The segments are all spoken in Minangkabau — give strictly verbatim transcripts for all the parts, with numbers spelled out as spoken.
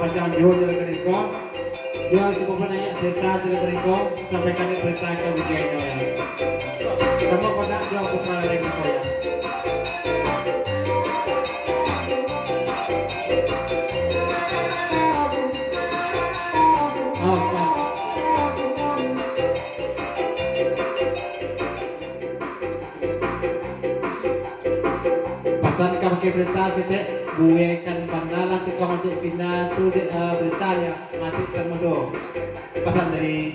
Macam juo jalan ka iko, juo si Bapak naiak kereta jalan ka iko, sampai ka kereta ka bujai nyo ya. Samo kotak juo putra lereng ko ya. Oke. Pasan ka pakai berita saketek, buekan bana lah tukang ojek pina tu dek, eh, berita ya, mati samo do. Pasan dari,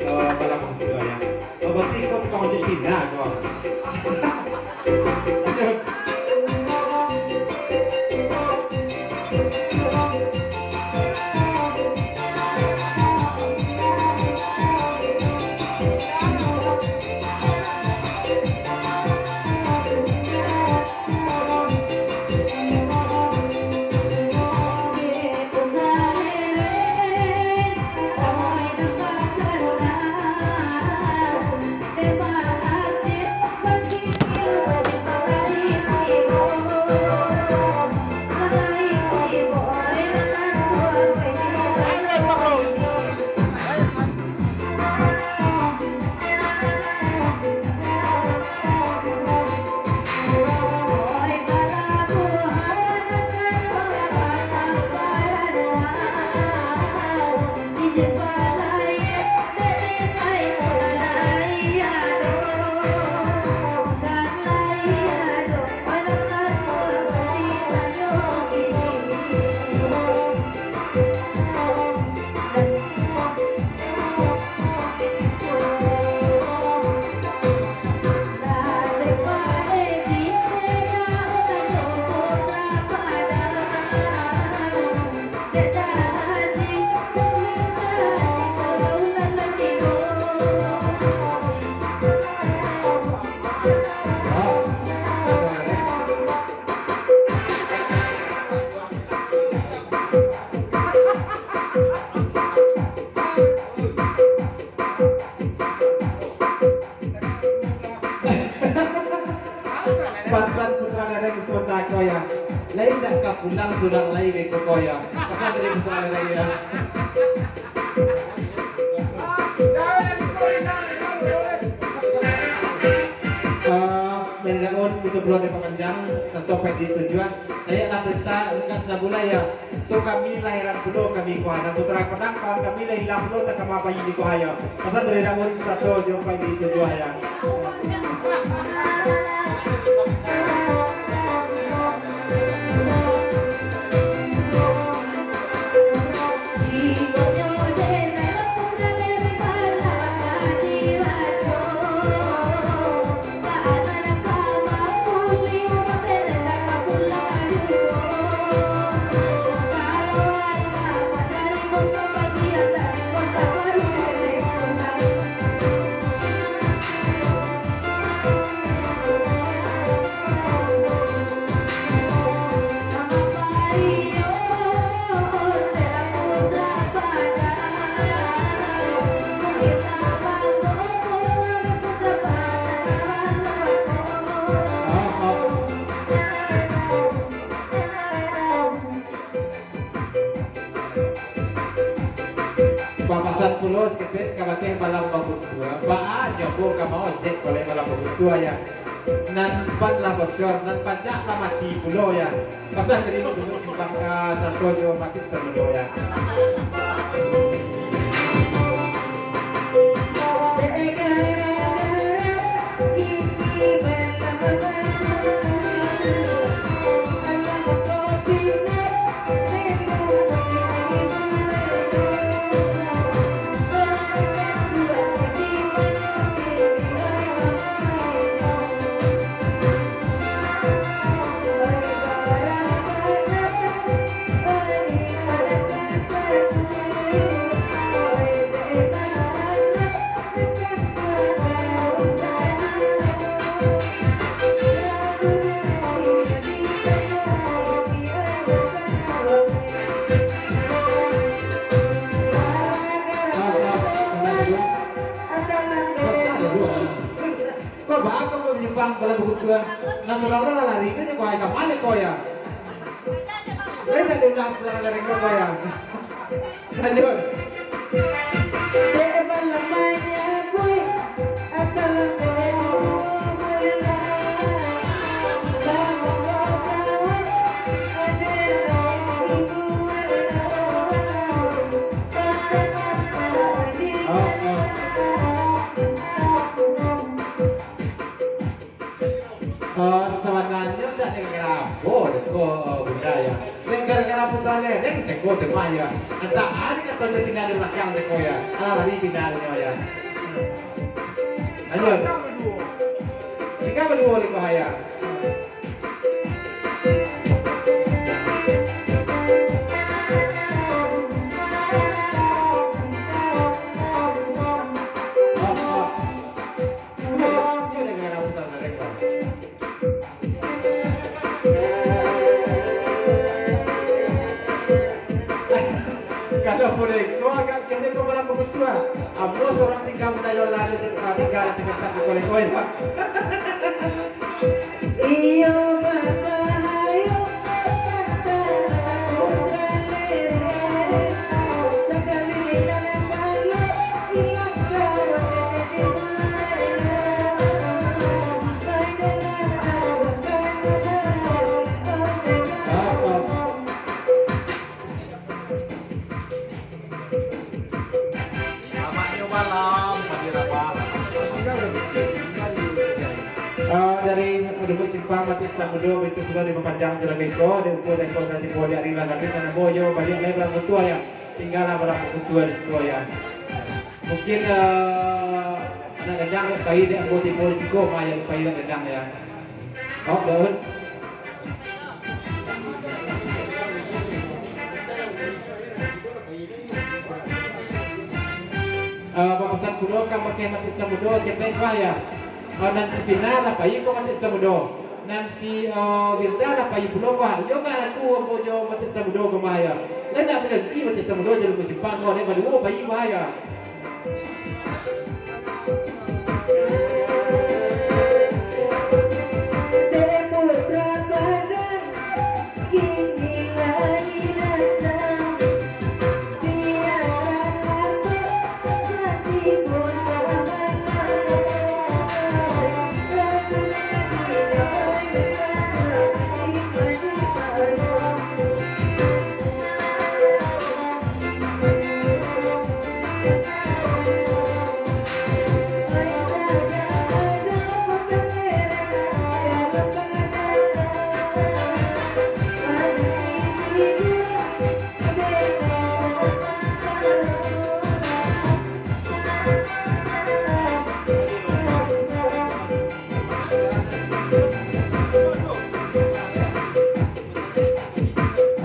eh, balang tu ya. Oh, berarti kau tukang ojek pina kau. Aduh. Pasan putra lereng Sunda ko ya. Lain dak ka pulang surang lai beko ko ya. Pasan dari putra lereng ya. Eh, dari Daun, itu pulau di Pamanjang, santo pagi setuju ah. Saya lah berita, ringkas lah mulai ya. Tu kami lah heran pulo kami ko ha. Nan putra Padang, kawan kami lah ilang pulo, tak kama bayi di ko ha yo. Pasan dari Daun, sato jo pagi setuju ha ya. Papasan pulo saketek kabake malam babutua. Baa nyo ko ka maojek kolek malam babutua, ya. Nan pan lah bocor, nan pancak lah mati pulo, ya. Pasal jadi dulu simpang ka sato jo mati samudo, ya. Kok baa kok manyimpang kalau bagitu, ah? Nan urang lah lari, kan, kok ai ka ma ko, ya? Tidak diulang secara dari kau, ya. Lanjut. Eh, sabananyo indak dek gara-gara apo dek ko, eh, Bunda, ya. Dek gara-gara puta lereng ceko temah, ya. Antak ari kato nyo tingga di balakang ceko, ya. Alah, lari tingga nyo, ya. Lanjut. Tingga baduo di bahaya. Kalau boleh, kau agak kene kau malam bagus tua. Ambo seorang tinggal muda yang lari, tinggal tinggal tak boleh kau, ya. Iyo, babahayo, tantang bukan lele. Sakali di dalam kamar, ilang kawan dekat di bulele. Baik dengan kawan, baik dengan kawan. Amaknyo malam, Fadil Abah. Ah, dari Dukuh Simpang, Batis Tamudo, itu sudah dipapanjang jalan beko, di umpur deko nanti boleh ari lah, tapi karena boyo balik lai barang kutua, ya. Tinggallah barang kutua di situ, ya. Mungkin, ah, nak gadang, pai dek ambo tibo di siko, mah, ya, pai nak gadang, ya. Oh, Daud. Eh, bapasan pulo ka Mekah Batis Tamudo, siapa yang kah, ya? Eh, nan si Pina lah pai ko Batis Tamudo. Nan si, eh, Wirda lah pai pulo ko. Iyo ka tu ambo jo Batis Tamudo ko mah, ya. Lai nak bajanji Batis Tamudo jo Dukuh Simpang ko, dek baduo pai mah, ya.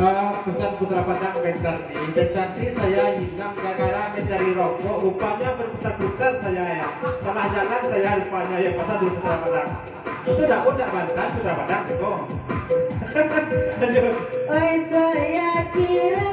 Ah, pesan Putra Padang, Bentani. Bentani, saya hilang gara-gara mencari rokok. Rupanya berputar-putar saya, ya. Salah jalan saya rupanya, ya. Pesan dari Putra Padang. Itu dak pun dak bantas Putra Padang, Beko. Lanjut. Oi, saya kira